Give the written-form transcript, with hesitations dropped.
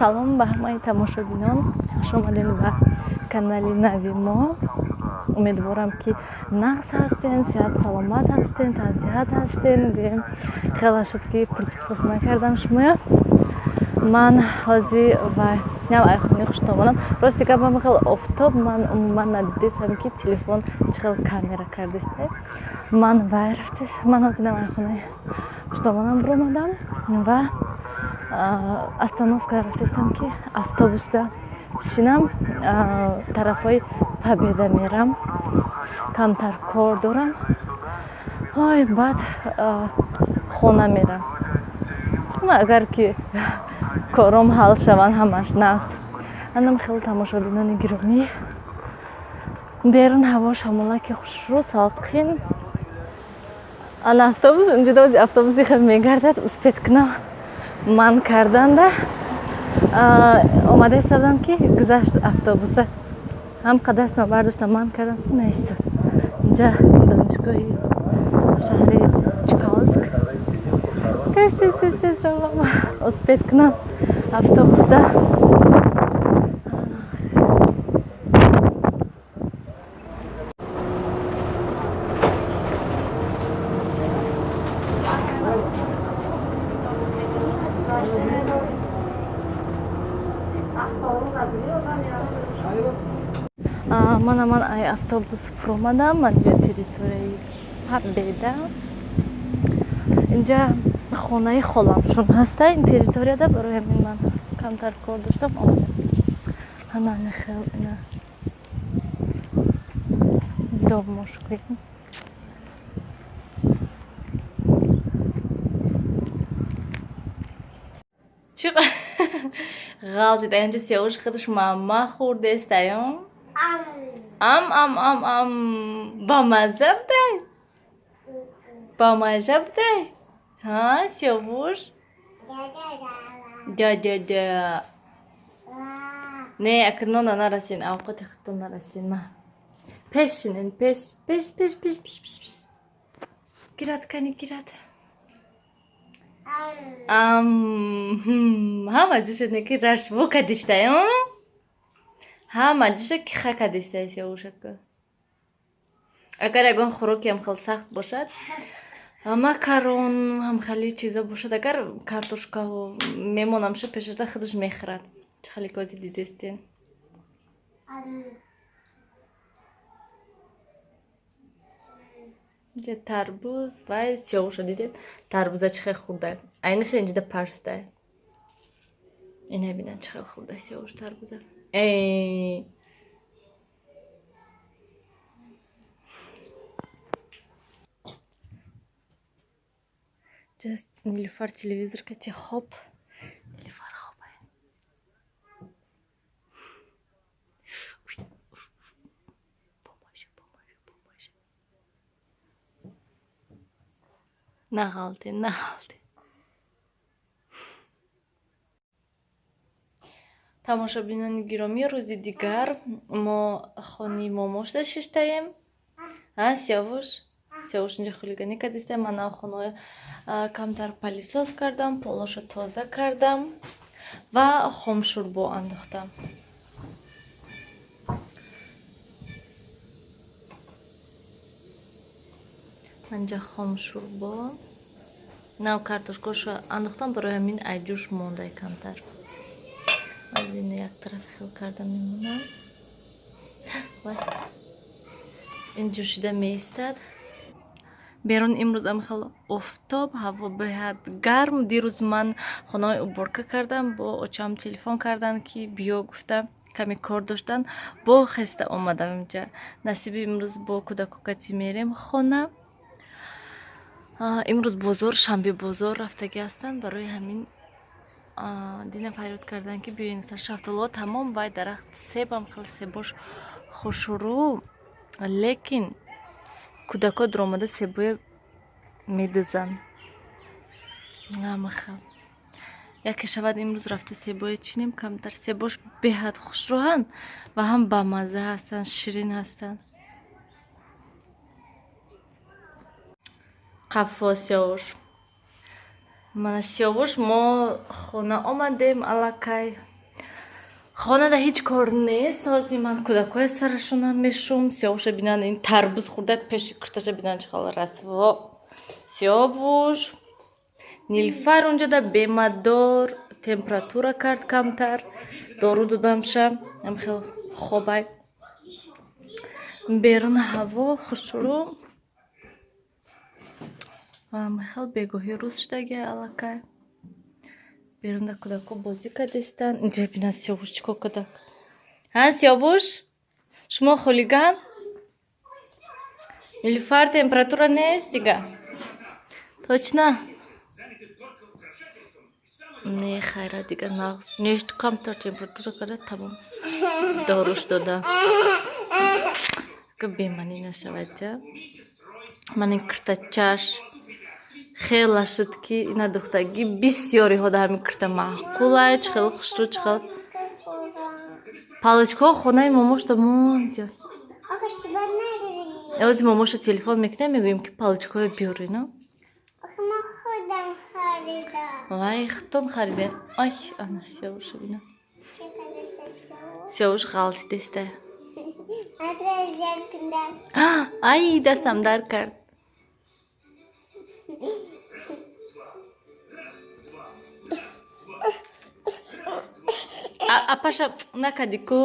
Салом ба ҳамаи тамошобинон, хуш омадем ба канали нави мо. Умедворам, ки нағз ҳастен, сиҳат саломат ҳастен, тансиҳат ҳастен. Гӯем, хеле шуд, ки пурсупурс накардам шумоя. Ман ҳозир ва нав айхонаи хуштомонам. Рости гап, ман хеле офтоб, ман умуман надидестам, ки телефон чӣ хел камера кардест. Ман вай рафтес, ман ҳозир нав айхонаи хуштомонам биромадам ва остановка рафтестам, ки автобусда шинам, тарафҳои Победа мерам, камтар кор дорам. Ой, баъд хона мерам, агар ки кором ҳал шаванд, ҳамаш нағз. Анам хеле, тамошобинони гиромӣ, берун ҳаво шамолаки хушрӯ, салқин. Ана автобус унҷода, автобуси хел мегардад, успеть кунам. Ман карданда омада истодам, ки гузашт автобуса, ҳам қадастма бардоштам, ман кардам, наистод. Инҷа донишгоҳи шаҳри Чкаловск. Тез, тез, тез, тез равам, успеть кунам автобусда. Мана, ман ай автобус фуромадам. Ман ҷо территорияи Победа, инҷа хонаи холамшон ҳаста ин территорияда. Барои ҳамин ман камтар кор доштам, омадам. Ана мехел ина домош кунем. Чӣ ғалтида инҷа Сиёвуш, худаш мамма хӯрдестаём. Ам, ам, ам, ам, бамазза будай, бамазза будай. Ҳа, Сиёвуш, да, да, да. Не, акнона нарасин, авқоти худтон нарасин. Ма пеш шинен, пеш, пеш, пеш, пеш, пеш, пеш, пеш. Гирад, кани гирад. Ам, ҳама ҷуша неки рашву кадиштаём, ҳама ҷуша киха кадистай Сиёвушака. Агар ягон хӯрокиам хел сахт бошад, макарон ҳам хеле чизо бошад, агар картошкаҳо мемонамша, пешата худаш мехӯрад. Чӣ хеле кози дидестен. Инҷа тарбуз. Вай, Сиёвуша дидед, тарбуза чӣ хел хӯрда, айнаша инҷида паршуда. Ина бинад, чӣ хел хӯрда Сиёвуш тарбуза. Эй, just Нилуфар телевизор кати хоб, Нилуфар хобай. Бомаша, бомаша, бомаша. Нағалте, нағалте. Тамошобинони гиромӣ, рӯзи дигар мо хони момошда шиштаем. А Сиёвуш, Сиёвуш инҷа хулиганӣ кардистем. Ман хонаҳои камтар пылесос кардам, полоша тоза кардам ва хомшӯрбо андохтам. Анҷа хомшӯрбо, нав картошкаошо андохтам, барои ҳамин айҷӯш мондай камтар. Аз ин як тараф хел карда мемонам. Вай, ин ҷӯшида меистад. Берун имрӯз ам хел офтоб, ҳаво беҳад гарм. Дирӯз ман хонаҳои уборка кардам, бо очам телефон карданд, ки биё гуфта, каме кор доштанд. Бо хеста омадам инҷа. Насиби имрӯз бо кӯдакокати мерем хона. Имрӯз бозор, шанбе бозор рафтагӣ ҳастанд, барои ҳамин дина фарёд карданд, ки биёен. Шафтолуҳо тамом. Вай дарахт себам хел себош хушрӯ, лекин кӯдакҳо дуромада себоя медузанд. Амахел яке шавад, имрӯз рафта себоя чинем камтар. Себош беҳад хушрӯҳанд ва ҳам бамазза ҳастанд, ширин ҳастанд. Қафо, Сиёвуш. Мана, Сиёвуш, мо хона омадем аллакай. Хонада ҳеҷ кор нест. Ҳозир ман кӯдакҳоя сарашонам мешум. Сиёвуша бинан, ин тарбуз хӯрда, пеши курташа бинан, чӣ хел расво. Сиёвуш, Нилфар унҷода бемадор, температура кард камтар, дору додамша, ам хел хобай. Берун ҳаво хушрӯ ва хел бегоҳӣ рӯз шудаги аллакай. Берунда кӯдакҳо бозӣ кардистанд. Инҷа бинан, Сиёвуш чӣ кор кардак. Ҳа, Сиёвуш, шумо хулиган? Нилуфар, температура нест дига? Точно? Не, хайра, дига нағз. Нешт, камтар температура карда, тамом. Доруш дода. Беманӣ нашавад, я. Ман ин киртачаш хела шуд, ки ина духтагӣ бисёриҳо да ҳамин кирта маъқулай, чӣ хел хушрӯ, чӣ хел палочка ҳо хонаи момошда монд. Ози момоша телефон мекунем, мегӯем, ки палочка ҳоя биёрена. Вай, худтон харидем. Ай, ана Сиёвуша бина. Сиёвуш ғалтидеста. Ай, дастам дар кард. Апаша накади ку?